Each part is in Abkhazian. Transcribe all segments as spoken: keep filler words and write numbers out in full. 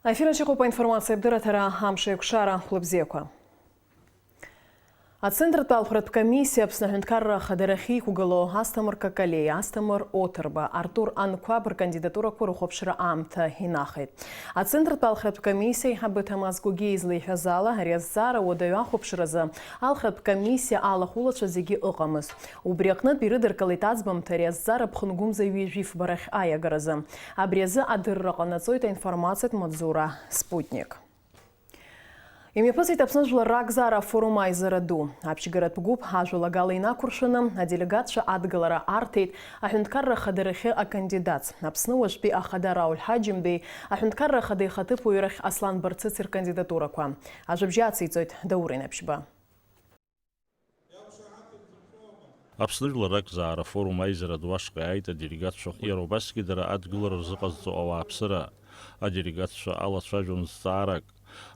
Аефир аҿы иҟоуп аинформациатә дырраҭара, амш еиқәшара, хәлыбзиақәа. Ацентртә алхратә комиссиа Аԥсны аҳәынҭқарра ахадарахьы иқәгылоу Асҭамыр Какалеи, Асҭамыр Оҭырба, Артур Анқәаб ркандидатурақәа рыхәаԥшра аамҭа инахеит. Ацентртә алхратә комиссиа аиҳабы Ҭамаз Гогиа излеиҳәаз ала, ари азҵаара уадаҩы ахәаԥшразы алхратә комиссиа алахәылацәа зегьы ыҟамызт. Убри аҟнытә ирыдыркылеит аӡбамҭа ари азҵаара ԥхынгәымза ҩажәи фба рахь аиагаразы. Абри азы адырра ҟанаҵоит аинформациатә маҵзура Спутник. Имҩаԥысит Аԥсны жәлар ракзаара афорум аизара ду. Аԥшьгаратә гәыԥ ажәалагала инақәыршәаны аделегатцәа адгылара арҭеит аҳәынҭқарра ахадарахьы акандидатс, Аԥсны уажәтәи ахада Рауль Ҳаџьымбеи, аҳәынҭқарра ахада ихаҭыԥуаҩ рахь Аслан Барцыци ркандидатурақәа. Ажәабжь ациҵоит Даур Инапшьба. Аԥсны жәлар ракзаара афорум аизара ду ашҟа иааит аделегатцәа, иара убасгьы дара адгылара рзыҟазҵо ауааԥсыра. Аделегатцәа алацәажәон зҵаарак.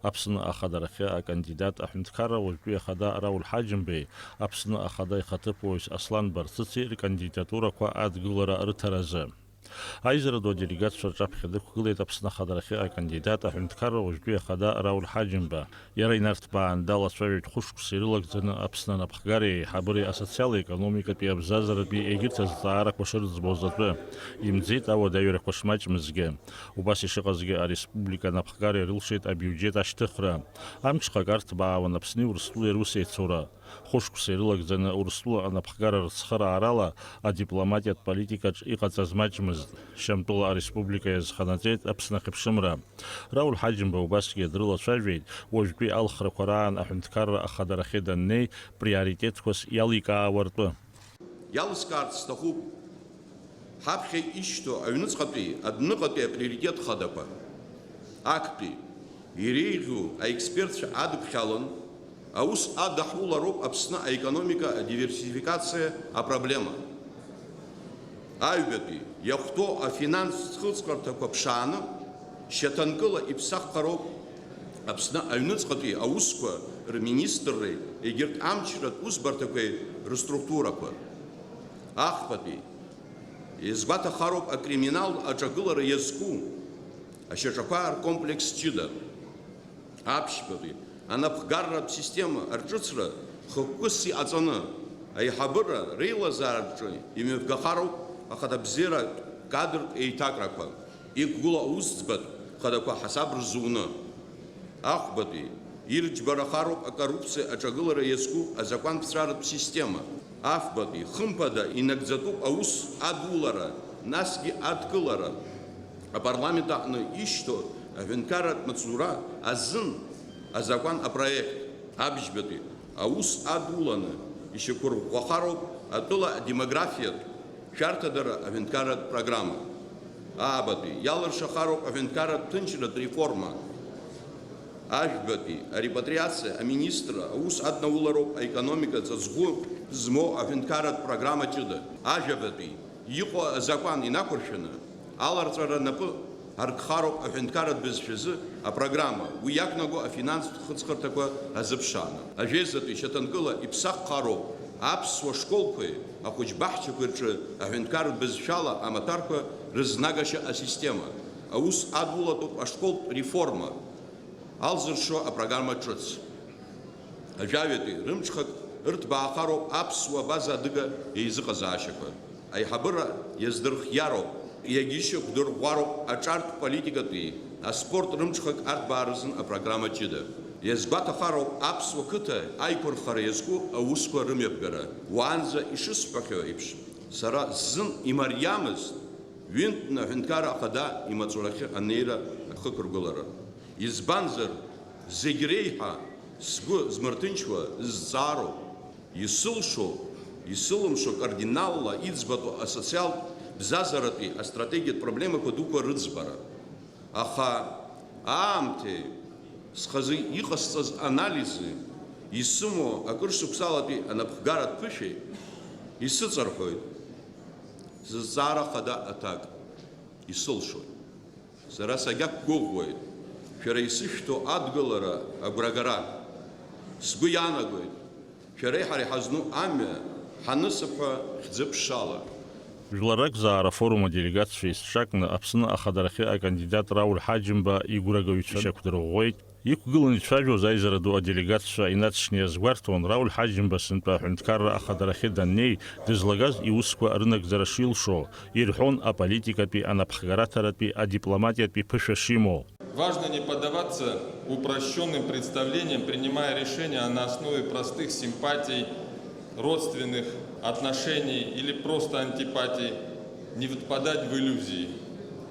Аԥсны ахадарахьы акандидат аҳәынҭқарра уажәтәи ахада Рауль Ҳаџьымбеи, Аԥсны ахада ихаҭыԥуаҩс Аслан Барцыци ркандидатурақәа адгылара рыҭаразы. Аизара ду аделегатцәа рҿаԥхьа дықәгылеит Аԥсны ахадарахьы акандидат аҳәынҭқарра уажәтәи ахада Рауль Ҳаџьымба. Иара инарҭбаан далацәажәеит хәышықәса ирылагӡаны Аԥсны анапхгареи аиҳабыреи асоциал-економикатәи абзазаратәи егьырҭ азҵаарақәа шырӡбоз атәы. Имӡеит ауадаҩрақәа шмаҷмызгьы. Убас ишыҟазгьы, ареспублика анапхгара ирылшеит абиуџьет ашьҭыхра. Амҽхак арҭбаауан Аԥсни Урыстәылеи русеицура. Хәышықәса ирылагӡаны Урыстәыла анапхгара рыцхыраарала адипломатиатә политикаҿ иҟаҵаз маҷмызт. Шьамтәыла ареспублика иазханаҵеит Аԥсны ахьыԥшымра. Рауль Ҳаџьымба убасгьы дрылацәажәеит, уажәтәи алхрақәа раан аҳәынҭқарра ахадарахьы даннеи, приоритетқәас иаликаауа ртәы. Иалыскаарц сҭахуп, ҳаԥхьа ишьҭоу аҩныҵҟатәи, адәныҟатәи априоритет хадақәа, актәи, иреиӷьу аекспертцәа адыԥхьалан, аус адаҳулароуп Аԥсны аекономика адиверсификациа апроблема. Аҩбатәи, иахәҭоу афинанстә хыҵхырҭақәа ԥшааны, шьаҭанкыла иԥсаххароуп Аԥсны аҩныҵҟатәи аусқәа рминистрреи егьырҭ амчратә усбарҭақәеи рыструктурақәа. Ахԥатәи, иазгәаҭахароуп акриминал аҿагылара иазку ашьаҿақәа ркомплекс ҷыда. Аԥшьбатәи, анапхгарратә система арҿыцра хықәкыс иҟаҵаны, аиҳабыра реилазаараҿы имҩаԥгахароуп ахаҭабзиаратә кадртә еиҭакрақәа, иқәгылоу аусӡбатә хадақәа ҳасаб рзуны. Ахәбатәи, ирыџьбарахароуп акоррупциа аҿагылара иазку азакәанԥҵәаратә система. Афбатәи, хымԥада, инагӡатәуп аус адулара, насгьы адкылара. Апарламент аҟны ишьҭоу аҳәынҭқарратә маҵзура азын азакәан апроект. Абжьбатәи, аус адуланы ишьақәырӷәӷәахароуп атәыла адемографиатә шәарҭадара аҳәынҭқарратә программа. Аабатәи, иалыршахароуп аҳәынҭқарратә ҭынчратә реформа. Ажәбатәи, арепатриациа аминистр аус аднаулароуп аекономика ҵаҵӷәы змоу аҳәынҭқарратә программа ҷыда. Ажәабатәи, иҟоу азакәан инақәыршәаны, аларҵәара напы аркхароуп аҳәынҭқарратә бызшәазы апрограмма, уи иақәнаго афинанстә хыҵхырҭақәа азыԥшааны. Ажәеизатәи, шьаҭанкыла иԥсаххароуп аԥсуа школқәеи ахәыҷбаҳчақәеи рҿы аҳәынҭқарратә бызшәала амаҭәарқәа рызнагашьа асистема. Аус адулатәуп ашколтә реформа алзыршо апрограмма ҿыц. Ажәаҩатәи, рымҽхак ырҭбаахароуп аԥсуа база адыга еизыҟазаашьақәа. Аиҳабыра иаздырхиароуп, иагьышьақәдырӷәӷәароуп аҿартә политикатәи, аспорт рымҽхак арҭбаа рзын апрограмма ҷыда. Иазгәаҭахароуп аԥсуа қыҭа аиқәырхара иазку аусқәа рымҩаԥгара. Уаанӡа ишысҳәахьоу еиԥш, сара сзын имариамызт ҩынтәны аҳәынҭқарра ахада имаҵурахьы анеира ахықәыргылара. Избанзар, зегь реиҳа сгәы змырҭынчуа зҵаароуп, исылшо, исылымшо кардиналла иӡбатәу асоциалтә бзазаратәи астратегиатә проблемақәа дуқәа рыӡбара. Аха аамҭеи схазы иҟасҵаз анализи, исымоу акыр шықәсалатәи анапхгаратә ԥышәеи исыҵарҳәоит сызҵаара хада аҭак, исылшоит. Сара сагьақәгәыӷуеит шәара исышәҭо адгылара агәрагара. Сгәы иаанагоит, шәареи ҳареи ҳазну амҩа ҳанысыԥҳәа хьӡы-ԥшала, Жәлар ракзаара афорум аделегатцәа есҿакны Аԥсны ахадарахьы акандидат Рауль Ҳаџьымба игәрагаҩцәа ишьақәдырӷәӷәеит. Иқәгыланы ицәажәоз аизара ду аделегатцәа инаҵшьны иазгәарҭон, Рауль Ҳаџьымба сынтәа аҳәынҭқарра ахадарахьы даннеи, дызлагаз иусқәа рынагӡара шилшо, ирҳәон аполитикатәи, анапхгараҭаратәи, адипломатиатәи ԥышәа шимоу. Важно не поддаваться упрощённым представлениям, принимая решения на основе простых симпатий, родственных отношений или просто антипатий, не впадать в иллюзии,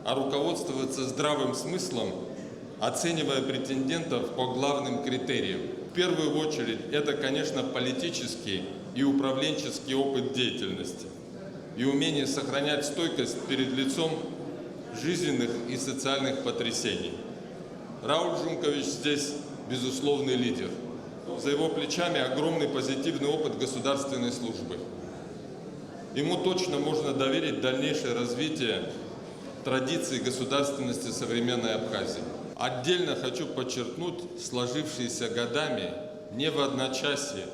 а руководствоваться здравым смыслом, оценивая претендентов по главным критериям. В первую очередь, это, конечно, политический и управленческий опыт деятельности и умение сохранять стойкость перед лицом жизненных и социальных потрясений. Рауль Джункович здесь безусловный лидер. За его плечами огромный позитивный опыт государственной службы. Ему точно можно доверить дальнейшее развитие традиций государственности современной Абхазии. Отдельно хочу подчеркнуть сложившийся годами не в одночасье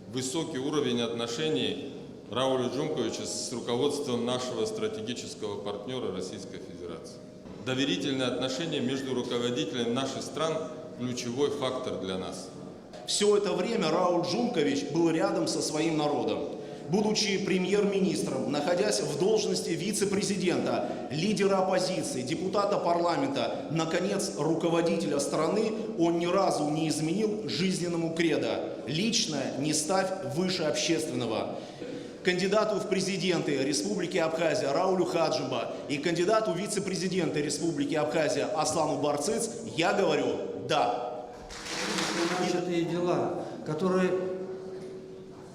высокий уровень отношений Рауля Джунковича с руководством нашего стратегического партнёра Российской Федерации. Доверительные отношения между руководителями наших стран – ключевой фактор для нас. Всё это время Рауль Джункович был рядом со своим народом. Будучи премьер-министром, находясь в должности вице-президента, лидера оппозиции, депутата парламента, наконец, руководителя страны, он ни разу не изменил жизненному кредо: личное не ставь выше общественного. Кандидату в президенты Республики Абхазия Раулю Хаджимба и кандидату в вице-президенты Республики Абхазия Аслану Барциц я говорю «да». Начатые дела, которые,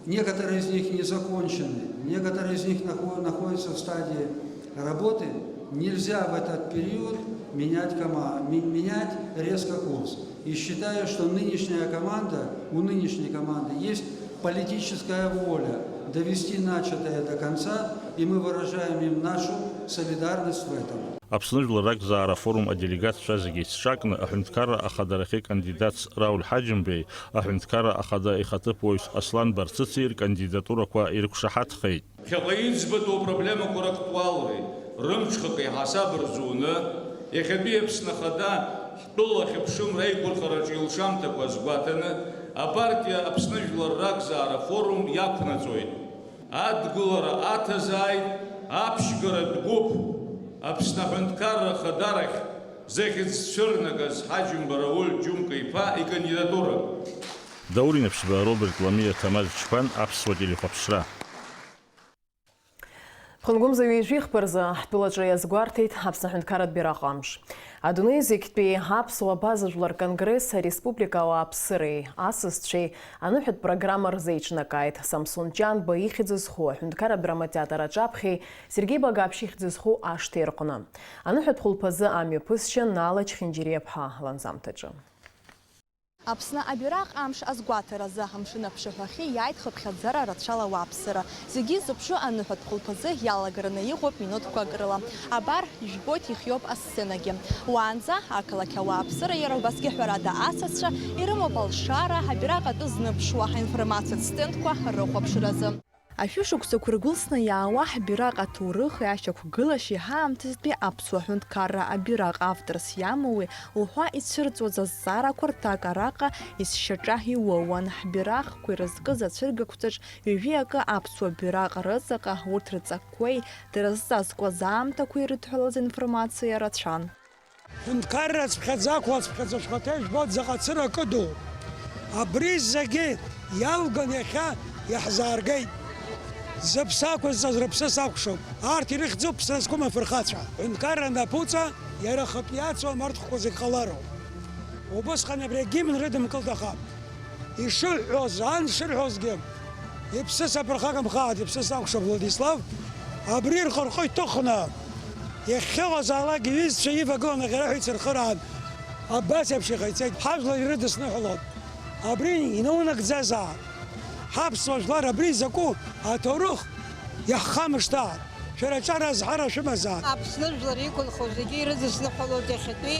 некоторые из них не закончены, некоторые из них нахо-, находятся в стадии работы, нельзя в этот период менять кома-, ме-, менять резко курс. И считаю, что нынешняя команда, у нынешней команды есть политическая воля довести начатое до конца, и мы выражаем им нашу солидарность в этом. Аԥсны жәлар ракзаара афорум аделегатцәа зегьы еицҿакны аҳәынҭқарра ахадарахьы кандидатс Рауль Ҳаџьымбеи аҳәынҭқарра ахада ихаҭыԥуаҩс Аслан Барцыци ркандидатурақәа ирықәшаҳаҭхеит. Ԥхьаҟа иӡбатәу апроблемақәа рактуалреи рымҽхаки ҳасаб рзуны, иахьатәи Аԥсны Ахада ҳтәыла ахьыԥшымра аиқәырхараҿы илшамҭақәа азгәаҭаны, апартиа Аԥсны жәлар ракзаара форум иақәнаҵоит. Адгылара аҭазааит аԥшьгаратә гәыԥ, Аԥсны аҳәынҭқарра ахадарахь зыхьӡ цәырнагаз Ҳаџьымба Рауль Џьумка-иԥа икандидатура. Даур Инаԥшьба, Роберт Ламиа, Ҭамаз Чқәан, Аԥсуа телехәаԥшра. Ԥхынгәымза ҩажәи хԥа рзы ҳтәылаҿы иазгәарҭеит Аԥсны аҳәынҭқарратә бираҟ амш. Адунеи зегьтәи аԥсуа абаза жәлар конгресс ареспублика ауааԥсыреи асасцәеи аныҳәатә программа рзеиҿнакааит Самсон Ҷанба ихьӡ зху аҳәынҭқарратә драматеатр аҿаԥхьеи Сергеи Багаԥшь ихьӡ зху ашҭеи рҟны. Аныҳәатә хәылԥазы амҩаԥысшьа Нала Чхинџьириаԥҳа ланҵамҭаҿы. Аԥсны абираҟ амш азгәаҭаразы амшын аԥшаҳәахьы иааит хыԥхьаӡара рацәала ауааԥсыра. Зегьы изыԥшу аныҳәатә хәылԥазы иалагараны иҟоуп минуҭқәак рыла. Абар, ижәбоит, ихиоуп асценагьы. Уаанӡа ақалақь ауааԥсыра, иара убасгьы, ҳәарада, асасцәа ирымоуп алшара, абираҟ атәы зныԥшуа аинформациатә стендқәа рыхәаԥшразы. Ашәышықәсақәа иргәылсны иаауа ҳбираҟ аҭоурыхи ашьақәгылашьеи ҳаамҭазтәи аԥсуа ҳәынҭқарра абираҟ авторс иамоуи уҳәа ицәырҵуаз азҵаарақәа рҭак араҟа есшьаҿа иуоуан. Ҳбираҟқәа ирызкыз ацәыргақәҵаҿ ҩажәи акы аԥсуа бираҟ рыҵаҟа, урҭ рҵакқәеи дара зҵазкуаз аамҭақәеи ирыдҳәалаз информациа рацәан. Ҳәынҭқарра цыԥхьаӡақәа, цыԥхьаӡа шәхаҭа ижәбоит заҟа цыра кыду. Абри зегьы иалган иахьа иаҳзааргеит. Зыԥсы ақәызҵаз рыԥсы сакәшоуп. Арҭ ирыхьӡуп ԥсра зқәым афырхацәа. Ҳәынҭқарра анапуҵа, иара ахатә иацу амарҭхәқәа зегь ҟалароуп. Убысҟан абри агимн рыдымкылт, аха ишыҳәҳәоз, ан шырҳәозгьы, иԥсы саԥырхагамхааит, иԥсы сакәшап, Владислав, абри рхырхәы иҭыхны, иахьыҟазаалак иҩызцәа ивагыланы аӷьараҳәа ицырхыраан, абас еиԥш иҟаиҵеит, ҳажәлар ирыдысныҳәалон. Абри инаунагӡазаап. Ҳаԥсуа жәлар абри изакәу аҭоурых иаҳхамышҭаат. Шәара аҿар азҳара шәымазаап. Аԥсны жәлар иқәынхо зегьы ирыдысныҳәалоит иахьатәи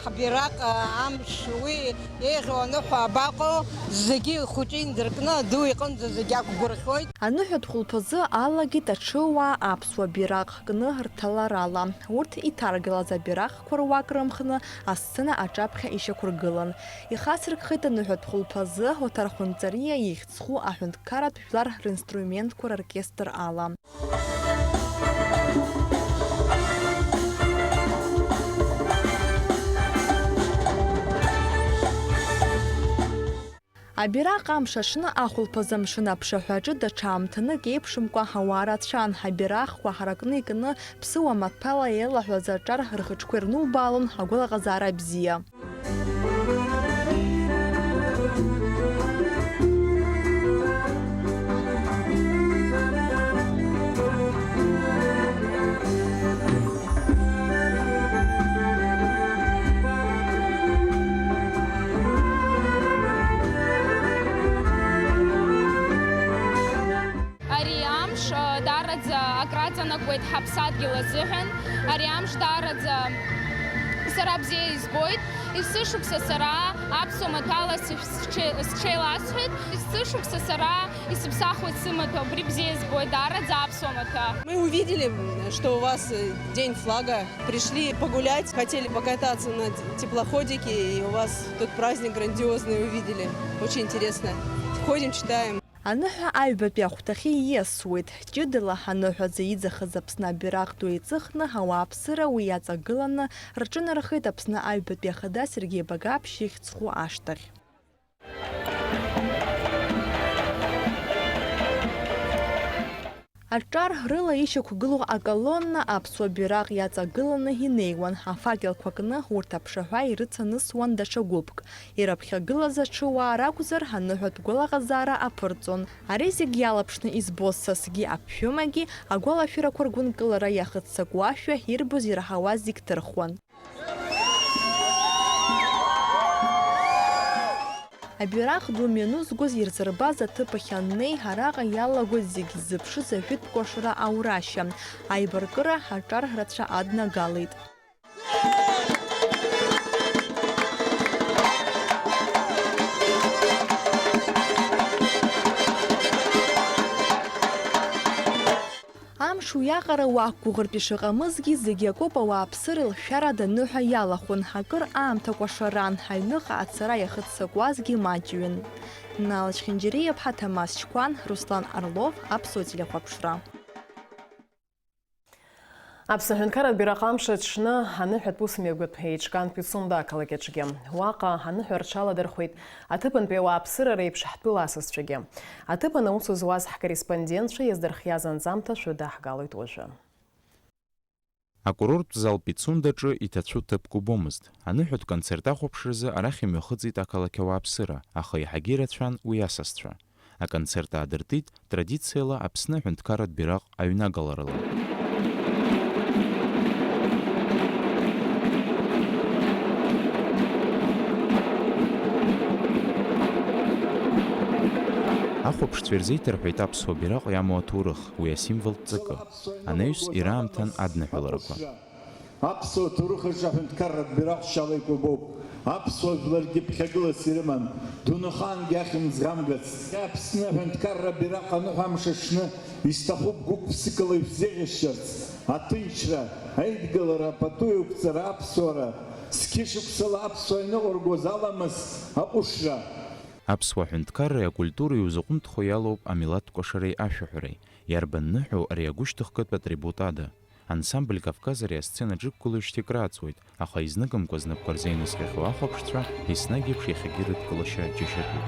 ҳбираҟ амш, уи еиӷьу аныҳәа абаҟоу, зегьы ихәыҷы индыркны аду иҟынӡа зегьы ақәгәырӷьоит. Аныҳәатә хәылԥазы алагеит аҽыуаа аԥсуа бираҟ кны рҭаларала. Урҭ иҭаргалаз абираҟқәа руак рымхны асцена аҿаԥхьа ишьақәыргылан. Ихацыркхеит аныҳәатә хәылԥазы Оҭар Хәынҵариа ихьӡ зху аҳәынҭқарратә жәлар ринструментқәа роркестр ала. Абираҟ амш аҽны ахәылԥазы амшын аԥшаҳәаҿы даҽа аамҭанык еиԥшымкәа ауаа рацәан. Абираҟқәа ҳаракны икны ԥсыуа маҭәала еилаҳәаз аҿар рхаҿқәа ирнубаалон агәалаҟазаара бзиа. Ари амш, а, даараӡа акраҵанакуеит ҳаԥсадгьыл азыҳәан. Ари амш даараӡа сара бзиа избоит. Есышықәса сара аԥсуа маҭәала сыш-, сҽе-, сҽеиласҳәеит. Есышықәса сара исыԥсахуеит сымаҭәа, убри бзиа избоит, даараӡа аԥсуа маҭәа. Мы увидели, что у вас, э, День флага. Пришли погулять, хотели покататься на т-, теплоходике, и у вас тут праздник грандиозный увидели. Очень интересно. Ходим, читаем. Аныҳәа аҩбатәи ахәҭахьы ииасуеит. Ҷыдала аныҳәа азы иӡахыз Аԥсны абираҟ ду еиҵыхны, ауааԥсыра уи иаҵагыланы рҿынархеит Аԥсны аҩбатәи ахада Сергеи Багаԥшь ихьӡ зху ашҭахь. Аҿар рыла ишьақәгылоу аколонна аԥсуа бираҟ иаҵагыланы инеиуан, афакелқәа кны урҭ аԥшаҳәа ирыцанысуан даҽа гәыԥк. Ираԥхьагылаз аҽыуаа ракәзар, аныҳәатә гәалаҟазаара аԥырҵон. Ари зегь иалаԥшны избоз сасгьы аԥшәымагьы агәалашәарақәа ргәынкылара иахыццакуашәа ирбоз ираҳауаз зегь ҭырхуан. Абираҟ ду мҩанызгоз ирзырбаз аҭыԥ ахь аннеи, араҟа иалагоит зегь ззыԥшыз ажәытә кәашара аурашьа, аибаркыра аҿар рацәа аднагалеит. Амш уиаҟара уақәгәыӷыртә ишыҟамызгьы, зегь акоуп ауааԥсыра илшәарада аныҳәа иалахәын, акыр аамҭа кәашаран, аҩныҟа ацара иахыццакуазгьы маҷҩын. Нал Чхинџьариа-ԥҳа, Ҭамаз Чқәан, Руслан Орлов, Аԥсуа телехәаԥшра. Аԥсны аҳәынҭқарратә бираҟ амш аҽны аныҳәатә усмҩаԥгатә еиҿкаан Пицунда ақалақь аҿгьы. Уаҟа аныҳәа рҽаладырхәеит аҭыԥантәи ауааԥсыра реиԥш ҳтәыла асасцәагьы. Аҭыԥан аус зуаз ҳкорреспондентцәа иаздырхиаз анҵамҭа шәыдаҳгалоит уажәы. Акурорттә зал Пицундаҿы иҭацәу ҭыԥк убомызт. Аныҳәатә концерт ахәаԥшразы арахь имҩахыҵит ақалақь ауааԥсыра, аха еиҳагьы ирацәан уи асасцәа. Аконцерт аадыртит традициала Аԥсны аҳәынҭқарратә бираҟ аҩнагаларала. Ахәаԥшцәа ирзеиҭарҳәеит аԥсуа бираҟ иамоу аҭоурых, уи асимволтә ҵакы. Анаҩс ираамҭан адныҳәаларақәа. Аԥсуа ҭоурых аҿы аҳәынҭқарратә бираҟ шьала икәабоуп. Аԥсуа жәларгьы ԥхьагылас ирыман, дунеихаангьы ахьымӡӷ амгац. Аԥсны аҳәынҭқарра бираҟ аныҳәа амш аҽны исҭахуп гәык-ԥсыкала ишәзеиӷьасшьарц, аҭынчра, аидгылара, апату еиқәҵара, аԥсуара, зқьышықәсала аԥсуаа иныҟәыргоз аламыс аҟәышра. Аԥсуа ҳәынҭқарреи акультуреи иузаҟәымҭхо иалоуп амилаҭ кәашареи ашәаҳәареи. Иарбан ныҳәоу ари агәышьҭыхгатә атрибут ада? Ансамбль Кавказ ари асценаҿы иқәгылоижьҭеи краҵуеит, аха изныкымкәа знапқәа рзы иныскьахьоу ахәаԥшцәа еснагь еиԥш иахьагьы рыдкылашьа џьашьатәуп.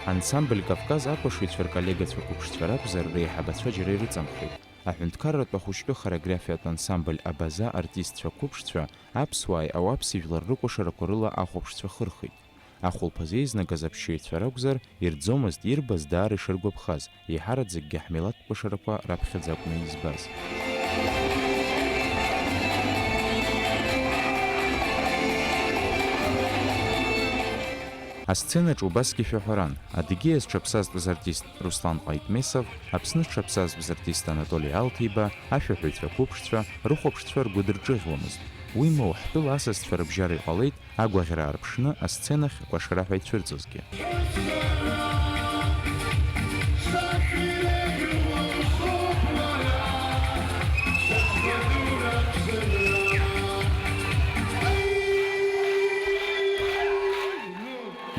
Ансамбль Кавказ акәашаҩцәа рколлегацәа қәыԥшцәа ракәзар, реиҳабацәа џьара ирыҵамхеит. Аҳәынҭқарратә ахәыҷтәы хореографиатә ансамбль Абаза артистцәа қәыԥшцәа аԥсуааи ауаԥсыжәлар рыкәашарақәа рыла ахәаԥшцәа хырхит. Ахәылԥазы еизнагаз аԥсшьаҩцәа ракәзар, ирӡомызт ирбаз даара ишыргәаԥхаз, еиҳараӡакгьы ҳмилаҭтә кәашарақәа раԥхьаӡа акәны избаз. Асценаҿ убасгьы шәаҳәаран, Адыгеиа зҽаԥсазтәыз артист Руслан Ҟаитмесов, Аԥсны зҽаԥсазтәыз артист Анатоли Алҭеиба, ашәаҳәаҩцәа қәыԥшцәа, рыхәаԥшцәа ргәыдырҿыӷьуамызт. Уимоу, ҳтәыла асасцәа рыбжьара иҟалеит, агәаӷьра аарԥшны асценахь кәашара ҳәа ицәырҵызгьы.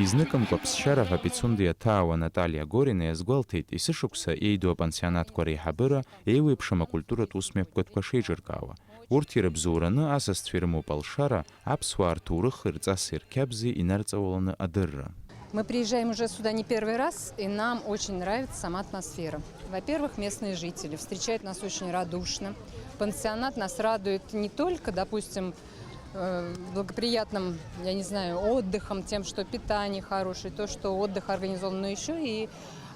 Изныкымкәа ԥсшьара ҳәа Пицунда иаҭаауа Наталиа Горина иазгәалҭеит, есышықәса еидоу апансионатқәа реиҳабыра еиуеиԥшым акультуратә усмҩаԥгатәқәа шеиҿыркаауа. Урҭ ирыбзоураны асасцәа ирымоуп алшара, аԥсуаа рҭоурыхи рҵаси рқьабзи инарҵауланы адырра. Мы приезжаем уже сюда не первый раз, и нам очень нравится сама атмосфера. Во-первых, местные жители встречают нас очень радушно. Пансионат нас радует не только, допустим, э, благоприятным, я не знаю, отдыхом, тем, что питание хорошее, то, что отдых организован, но еще и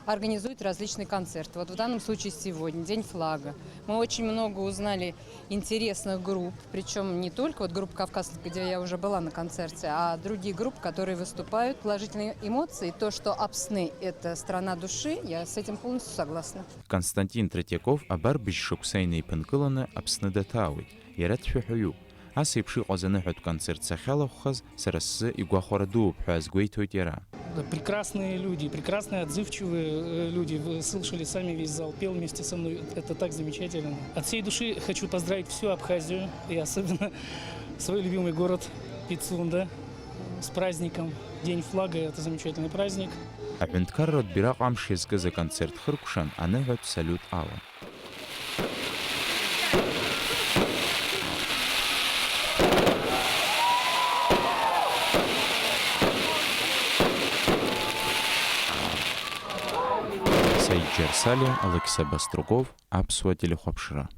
организует различные концерты. Вот в данном случае сегодня, День флага. Мы очень много узнали интересных групп, причём не только вот группа «Кавказ», где я уже была на концерте, а другие группы, которые выступают. Положительные эмоции, то, что Апсны — это страна души, я с этим полностью согласна. Константин Третьяков абар быжь шықәса инеиԥынкыланы Аԥсны даҭаауеит, иара дшәаҳәаҩуп. Ас еиԥш иҟаз аныҳәатә концерт сахьалахәхаз, сара сзы игәахәара дууп ҳәа азгәеиҭоит иара. Да, прекрасные люди, прекрасные, отзывчивые, э, люди. Вы слышали сами, весь зал пел вместе со мной. Это так замечательно. От всей души хочу поздравить всю Абхазию и особенно свой любимый город Пицунда с праздником. День флага — это замечательный праздник. Аҳәынҭқарратә бираҟ амш иазкыз аконцерт хыркәшан аныҳәатә салиут ала. Саид Џьарсалиа, Алықьса Баструков, Аԥсуа телехәаԥшра.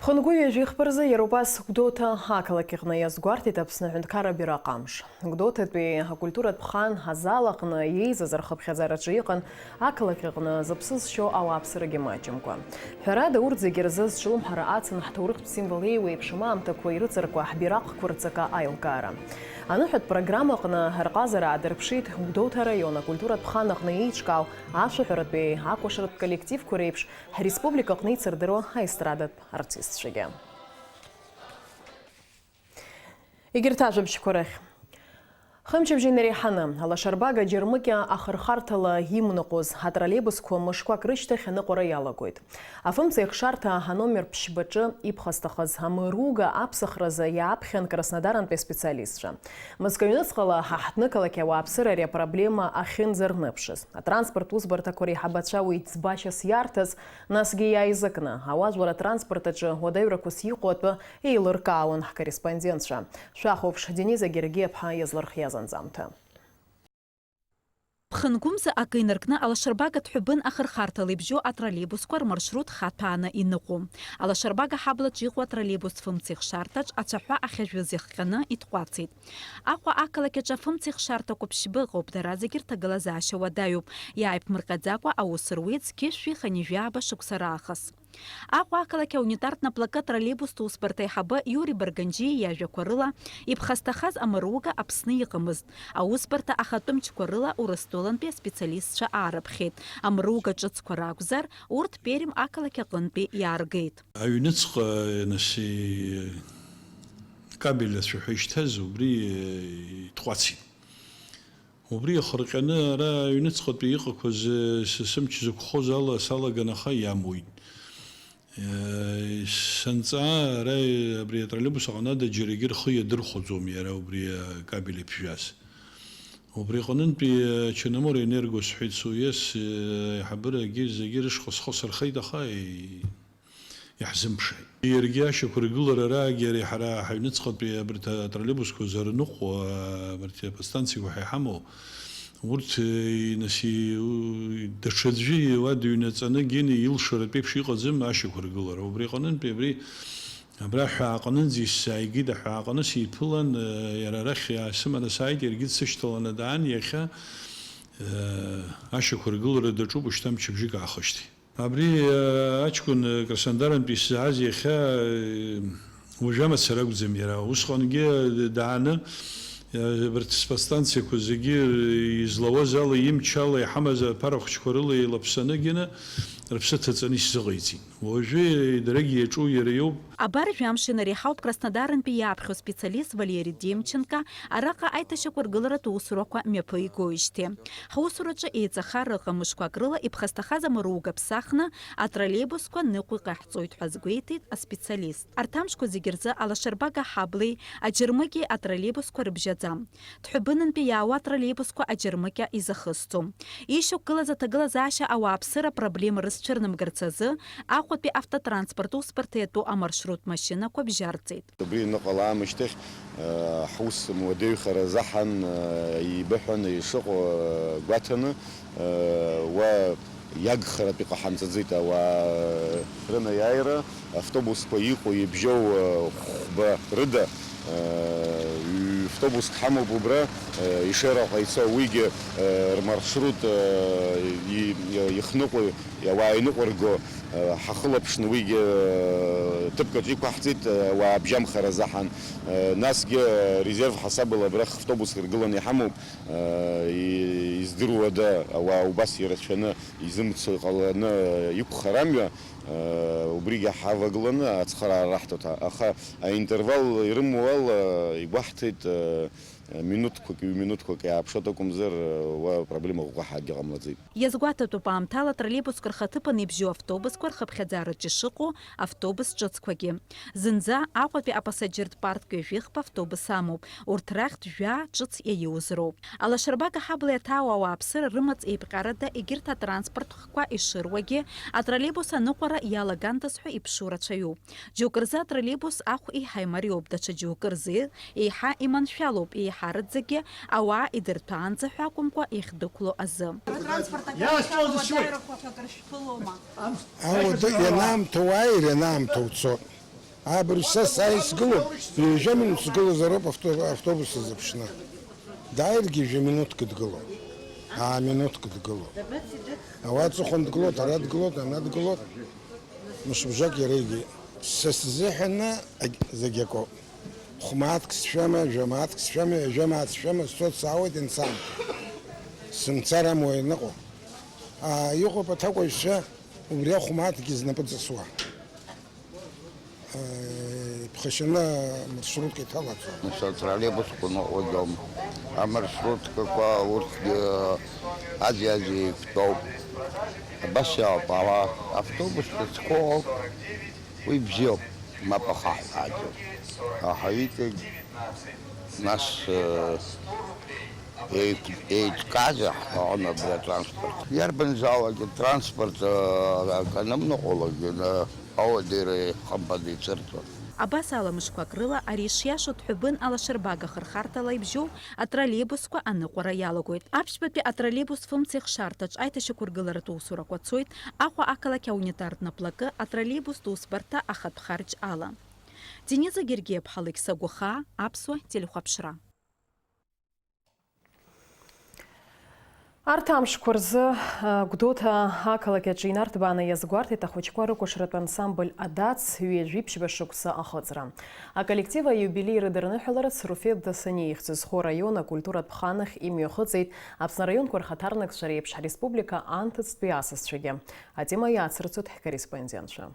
Ԥхынгәы ҩажәи хԥа рзы иара убас Гәдоуҭа ақалақь аҟны иазгәарҭеит Аԥсны аҳәынҭқарра абираҟ амш. Гәдоуҭатәи акультуратә хан азал аҟны иеизаз рхыԥхьаӡараҿы иҟан ақалақь аҟны зыԥсы зшьо ауааԥсырагьы маҷымкәа. Ҳәарада, урҭ зегьы рзы зҿлымҳара ацын ҳҭоурыхтә символ еиуеиԥшым аамҭақәа ирыҵаркуа ҳбираҟқәа рҵака аилкаара. Аныҳәатә программа аҟны рҟазара аадырԥшит Гәдоуҭа араион акультуратә хан аҟны еиҿкаау ашәаҳәаратәи акәашаратә коллективқәа реиԥш, ҳреспублика аҟны ицырдыруа аестрадатә артистцәагьы. Егьырҭ ажәабжьқәа рахь. Хымчыбжь инареиҳаны, алашарбага Џьармыкьа ахырхарҭала имныҟәоз атроллеибусқәа мышқәак рышьҭахь аныҟәара иалагоит. Афымцеихшарҭа аномер ԥшьбаҿы иԥхасҭахаз амыруга аԥсахразы иааԥхьан Краснодарантәи аспециалистцәа. Мызкы ҩныҵҟала ҳа ҳҭнықалақь ауааԥсыра ари апроблема ахьынӡарныԥшыз, атранспорт усбарҭақәа реиҳабацәа уи ӡбашьас иарҭаз, насгьы иааизакны, ауаажәлар атранспорт аҿы уадаҩрақәас иҟоу атәы еилыркаауан ҳкорреспондентцәа. Шәахәаԥш, Дениза Гергиаԥҳа иазлырхиаз анҵамҭа. Ԥхынгәымза акы инаркны алашарбага ҭҳәыбын ахырхарҭала ибжьоу атроллеибусқәа рмаршрут хаҭәааны иныҟәон. Алашарбага ҳаблаҿ иҟоу атроллеибус фымцеихшарҭаҿ ацәаҳәа ахьажәыз иахҟьаны итҟәацит. Аҟәа ақалақь аҿы афымцеихшарҭақәа ԥшьба ыҟоуп, дара зегьы рҭагылазаашьа уадаҩуп, иааиԥмырҟьаӡакәа аус руеит зқьышәи хынҩажәи ааба шықәса раахыс. Аҟәа ақалақь аунитартә наплакы атроллеибустә усбарҭа аиҳабы Иури Барганџьиа иажәақәа рыла, иԥхасҭахаз амыруга Аԥсны иҟамызт. Аусбарҭа ахатәы мчқәа рыла Урыстәылантәи аспециалистцәа аарыԥхьеит. Амыруга ҿыцқәа ракәзар, урҭ Пермь ақалақь аҟынтәи иааргеит. Аҩныҵҟа, нас, и-, кабель ацәаҳәа ишьҭаз, убри, э, итҟәацит. Убри иахырҟьаны ара аҩныҵҟатәи иҟақәаз, э, сы-, сымч зықәхоз ала салаган, аха иамуит. Э, санҵаа, ара, э, абри атроллеибус аҟны ада џьарагьы рхы иадырхәаӡом иара убри акабель иԥжәаз. Убри аҟнынтәи, э, Черноморенерго сҳәеит, суес, э, аиҳабырагьы зегьы рышҟа схы сырхеит, аха, э, иаҳзымԥшааит. Иаргьы ашьақәыргылара раагьы ари ҳара ҳаҩныҵҟатәи абарҭ атроллеибусқәа зарныҟәо, абарҭ аподстанциақәа ҳәа иҳамоу, урҭ, э, нас, и-, у-, даҽаӡәы уа дыҩнаҵаны гьины илшаратә еиԥш иҟаӡам ашьақәыргылара. Убри аҟнынтәи абри, абра ҳәааҟнынӡа исзааигеит, аҳәааҟны сиԥылан, э, иара арахь сыманы сааит, иаргьы дсышьҭаланы даан, иахьа, э, ашьақәыргылара даҿуп, ушьҭа мчыбжьык аахышьҭит. Абри, э, аҷкәын, э, Краснодарантәи исзааз иахьа, э, уажәы амацара акәӡам иара. Усҟангьы, э, дааны, Абарҭ сподстанциақәа зегьы излауаз ала, имчала иҳамаз аԥара хәыҷқәа рыла еилаԥсаны гьаны рыԥсы ҭаҵаны ишьзыҟаиҵеит. Уажәы дарагьы иаҿу иара иоуп. Абар жәамш инареиҳауп Краснодарынтәи иааԥхьо специалист Валери Демченко араҟа аиҭашьақәыргыларатә усурақәа мҩаԥигоижьҭеи. Ҳусураҿы еиҵаха рыҟам, мышқәак рыла иԥхасҭахаз амаруга ԥсахны атроллеибусқәа ныҟәо иҟаҳҵоит ҳәа азгәеиҭеит аспециалист. Арҭ амшқәа зегьы рзы алашарбага ҳаблеи аџьармыкьеи атроллеибусқәа рыбжьаӡам. Ҭҳәыбынынтәи иаауа атроллеибусқәа аџьармыкьа изахысҵом. Ишьақәгылаз аҭагылазаашьа ауааԥсыра апроблема рызцәырнамгарц азы Аҟәатәи автотранспорт усбарҭа иатәу амаршрут машьынақәа бжьарҵеит. Убри аныҟала аамышьҭахь, э, ҳус муадаҩхара азыҳәан, э, еибыҳәаны ишыҟоу, э, гәаҭаны, э, уа иагхаратә иҟаҳамҵаӡеит ауаа рынаиааира, автобусқәа иҟоу ибжьоу, э, хәба рыда, э, ҩ-, автобуск ҳамоуп убра, э, Ешераҟа ицо, уигьы, э, рмаршрут, э, и-, и-, ихныҟәо, ауаа иныҟәырго, э, ҳахылаԥшны уигьы, э, ҭыԥк аҿы иқәаҳҵеит, э, ауаа абжьамхара азыҳәан. Э, насгьы, э, резерв ҳасабала абрахь автобуск ргыланы иҳамоуп. Э, и-, издыруада, ауаа убас ирацәаны изымцо иҟаланы, э, иқәхар амҩа, э, убригьы ҳавагыланы ацхыраара раҳҭоит. Аха аинтервал ирымоу ала игәаҳҭеит, э, минуҭқәак, ҩ-минуҭқәак иааԥшуеит акәымзар, э, уа проблема ӷәӷәа ҳәа акгьы ҟамлаӡеит. Иазгәаҭатәуп аамҭала троллейбуск рхаҭыԥан ибжьоу автобусқәа рхыԥхьаӡараҿы ишыҟоу автобус ҿыцқәагьы. Зынӡа Аҟәатәи апассаџьыртә парк ҩажәихԥа автобус амоуп, урҭ рахьтә жәаа ҿыц иаиуз роуп. Алашарбага ҳабла иаҭаауа ауааԥсыра рымаҵ еиԥҟьарада егьырҭ атранспорт хкқәа ишыруагьы, атроллейбус аныҟәара иалагандаз ҳәа иԥшу рацәаҩуп. Џьоукы рзы атроллейбус ахә еиҳа имариоуп, даҽа џьоукы рзы еиҳа иманшәалоуп, еиҳараӡакгьы ауаа идырҭәаанӡа ҳәа акәымкәа, иахьдәықәло азы. Атранспорт акыр Иаасҿалоз шәалоу шьуеит. Адаирақәа ҳәа акыр шәԥылома? Ам-, Ауадаҩ ианаамҭоу уааир, ианаамҭоу цо. Абыржә са сааи сгылоуп, ҩажәа минуҭ сгылозароуп авто-, автобус азыԥшны. Дааиргьы ҩажәа минуҭк дгылоуп. Аа, минуҭк дгылоуп. Ауаа аҵыхәан дгылоит, ара дгылоит, ана дгылоит. Мышыбжак иара игеит. Са сзыҳәаны аг-, зегь акоуп. Хә-мааҭк сшәама, жәа-мааҭк сшәама, ҩажәа мааҭ сшәама, сцоит, саауеит, иансаамҭоу. Сымцар амуа ианыҟоу. Аа, иҟоуп аҭакәажәцәа убри ахә-мааҭгьы знапы ҵысуа. Э, иԥхашьаны амаршрутка иҭалаҵо. Нас атроллейбусқәа ныҟәаӡом. Амаршруткақәа урҭгьы аӡәи-аӡәи еиқәтәоуп. Абас иалатәала автобус ҿыцқәоуп. Уи бзиоуп, мап ахаҳәааӡом. Аҳаиҵеит, нас, э, еиқә-, еиҿкаазар ҳҭахын абри атранспорт. Иарбанзаалак атранспорт, э, акы анымныҟәалак, э, ауадаҩра хымԥада ицәырҵуан. Абас ала мышқәак рыла ари ишиашоу Ҭҳәыбын алашарбага хырхарҭала ибжьоу атроллейбусқәа аныҟәара иалагоит. Аԥшьбатәи атроллейбус фымца ихшарҭаҿ аиҭашьақәыргыларатә усурақәа цоит Аҟәа ақалақь аунитартә наплакы атроллейбустә усбарҭа ахатә харџь ала. Дениза Гергиаԥҳа, Алықьса Гәахаа, Аԥсуа телехәаԥшра. Арҭ амшқәа рзы, а, Гәдоуҭа ақалақь аҿы инарҭбааны иазгәарҭеит ахәыҷқәа рыкәашаратә ансамбль «Адац» ҩажәи ԥшьба шықәса ахыҵра. Аколлектив аиубилеи рыдырныҳәаларацы Руфет Дасаниа ихьӡ зхоу араион акультуратә хан ахь имҩахыҵит Аԥсны араионқәа рхаҭарнакцәа реиԥш ҳреспублика анҭыҵтәи асасцәагьы. Атема иацырҵоит ҳкорреспондентцәа.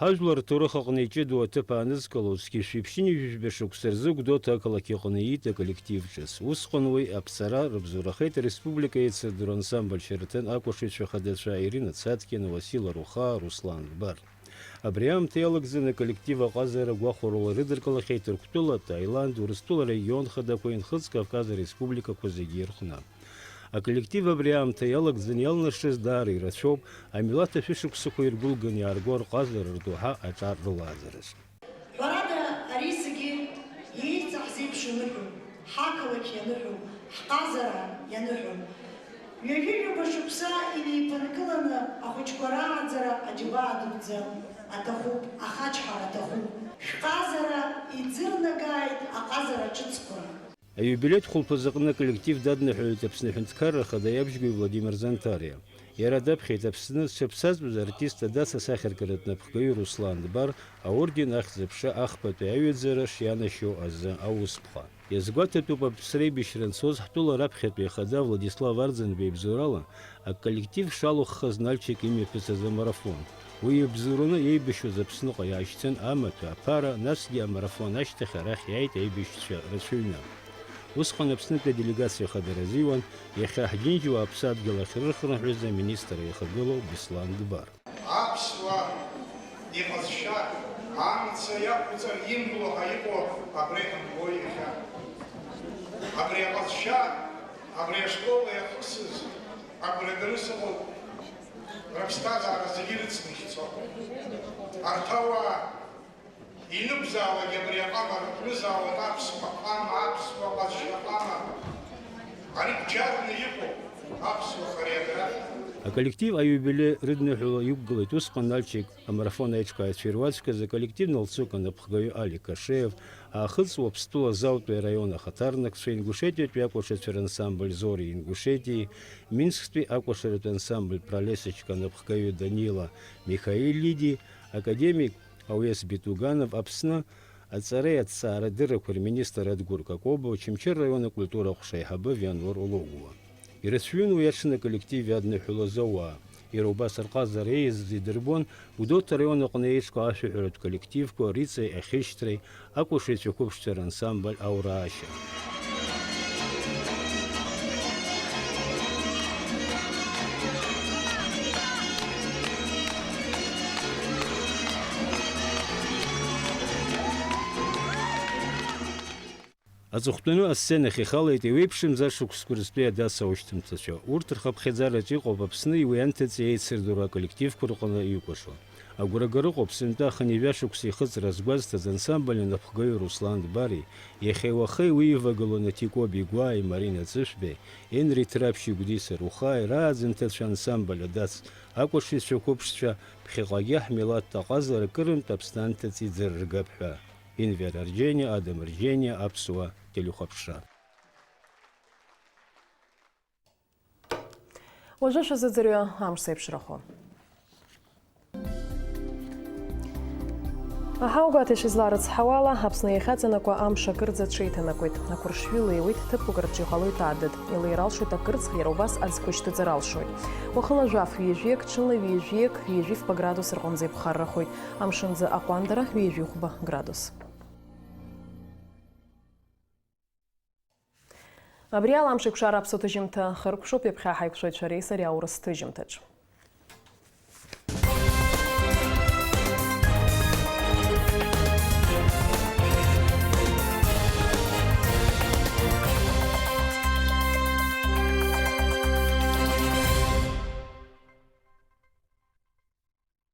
Ҳажәлар рҭоурых аҟны иҷыдоу аҭыԥ аанызкыло, зқьи жәшәи ԥшьынҩажәи жәба шықәса рзы Гәдоуҭа ақалақь иҟны иит аколлектив ҿыц. Усҟан уи аԥҵара рыбзоурахеит ареспублика еицырдыруа ансамбль Шьараҭын акәашаҩцәа хадацәа Ирина Цаткина, Уасил Арухаа, Руслан Гәбар. Абри аамҭа иалагӡаны аколлектив аҟазара гәахәарыла ирыдыркылахьеит Ҭырқәтәыла, Таиланд, Урыстәыла арегион хадақәа, Нхыҵ Кавказ ареспубликақәа зегьы ирҟны. Аколлектив абри аамҭа иалагӡаны иалнашаз даара ирацәоуп, амилаҭ ашәышықәсақәа иргәылганы иаарго рҟазара рдоуҳа аҿар рылааӡараз. Ҳәарада, ари зегьы иеиҵаҳзеиԥшу аныҳәоу, ҳақалақь ианыҳәоу, ҳҟазара ианыҳәоу. Ҩажәи-ҩба шықәса инеиԥынкыланы ахәыҷқәа рааӡара аџьабаа дуӡӡа аҭахуп, ахачҳара аҭахуп. Шәҟазара иӡырнагааит аҟазара ҿыцқәа. Аиубилеитә хәылԥазы аҟны аколлектив дадныҳәалеит Аԥсны Аҳәынҭқарра Ахада иабжьгәаҩ Владимир Занҭариа. Иара даԥхьеит Аԥсны зҽаԥсазтәыз артист Адаса асахьаркыратә напхгаҩы Руслан Дбар аорден Ахьӡ-аԥша ахԥатәи аҩаӡара шианашьоу азы аусԥҟа. Иазгәаҭатәуп Аԥсра аибашьра анцоз ҳтәыла раԥхьатәи ахада Владислав Арӡынба ибзоурала аколлектив шалахәхаз Нальчик имҩаԥысыз амарафон. Уи иабзоураны еибашьуаз Аԥсныҟа иаашьҭын амаҭәа, аԥара, насгьы амарафон ашьҭахь арахь иааит аибашьцәа рацәаҩны. Усҟан Аԥснытәи аделегациа ахадара азиуан иахьа ҳџьынџьуаа аԥсадгьыл ахь рырхынҳәыз аминистр аихагылоу Беслан Гбар. Аԥсуа иҟазшьа амца иақәҵан имбло ҳәа иҟоу абра иҳамбои иахьа? Абри аҟазшьа, абри ашкол иахысыз, абри адырра ыҟоуп, рыԥсҭазаара зегьы ирыцны ихьӡо. Арҭ ауаа инықәзаауагь абри аҟама рыҟәнызаауан аԥсуа ҟама, аԥсуа ҟазшьа ҟама. Ари бџьарны иҟоуп аԥсуа хореографиа. Аколлектив аиубилеи рыдныҳәала иқәгылеит усҟан Нальчик амарафон аиҿкааҩцәа ируаӡәкыз аколлектив Налцук анапхгаҩы Алик Кашеев, Аахыҵ Уаԥстәыла Залтәи араион ахаҭарнакцәа, Ингушетиатәи акәашацәа рансамбль Зори Ингушетии, Минсктәи акәашаратә ансамбль Пролесочка анапхгаҩы Данила Михаилиди, академик Ауес Битуганов, Аԥсны аҵареи аҭҵаарадыррақәеи рминистр Адгәыр Какоба, Очамчыра араион акультура аҟәша аиҳабы Вианор Логәуа. Ирацәаҩын уи аҽны аколлектив иадныҳәалоз ауаа. Иара убас рҟазара еизаз идырбон Гәдоуҭа араион аҟны еиҿкаау ашәаҳәаратә коллективқәа Риҵеи Ахьышьҭреи, акәашаҩцәа қәыԥшцәа рансамбль Аурашьа. Аҵыхәтәаны асценахь ихалеит еиуеиԥшымзар шықәсқәа рзтәи Адаса аушьҭымҭацәа. Урҭ рхыԥхьаӡараҿ иҟоуп Аԥсни уи анҭыҵи еицырдыруа аколлективқәа рҟны иукәашо. Агәрагара ыҟоуп сынтәа ахынҩажәа шықәса ихыҵра згәазҭаз ансамбль анапхгаҩы Руслан Дбари, иахьеи уахеи уи ивагылоу Наҭикәа Бигәааи Марина Ҵышәбеи, Енри Ҭраԥшьи Гәдиса Рухааи рааӡамҭацәа ансамбль Адац акәашаҩцәа қәыԥшцәа, ԥхьаҟагьы ҳмилаҭтә аҟазара акырынтә Аԥсны анҭыҵ иӡырргап ҳәа. Инвер Арџьениа, Адам Арџьениа, Аԥсуа телехәаԥшра. Уажәы шәазыӡырҩы амш зеиԥшрахо. Аҳаугәаҭа ишәызларыцҳауала, Аԥсны иахьаҵанакуа амш акырӡа аҽеиҭанакуеит. Ақәыршәҩы леиуеит, ҭыԥқәак рҿы иҟалоит адыд. Илеир алшоит акырцх, иара убас аӡқәа шьҭыҵыр алшоит. Уахынла жәаф ҩажәиак, ҽынла ҩажәиак, ҩажәи фба градус рҟынӡа иԥхаррахоит. Амшынӡы аҟәандара ҩажәи хәба градус. Абри ала амш еиқәшара аԥсуа ҭыжьымҭа хыркәшоуп, ҩаԥхьа ҳаиқәшәоит шәареи сареи аурыс ҭыжьымҭаҿ.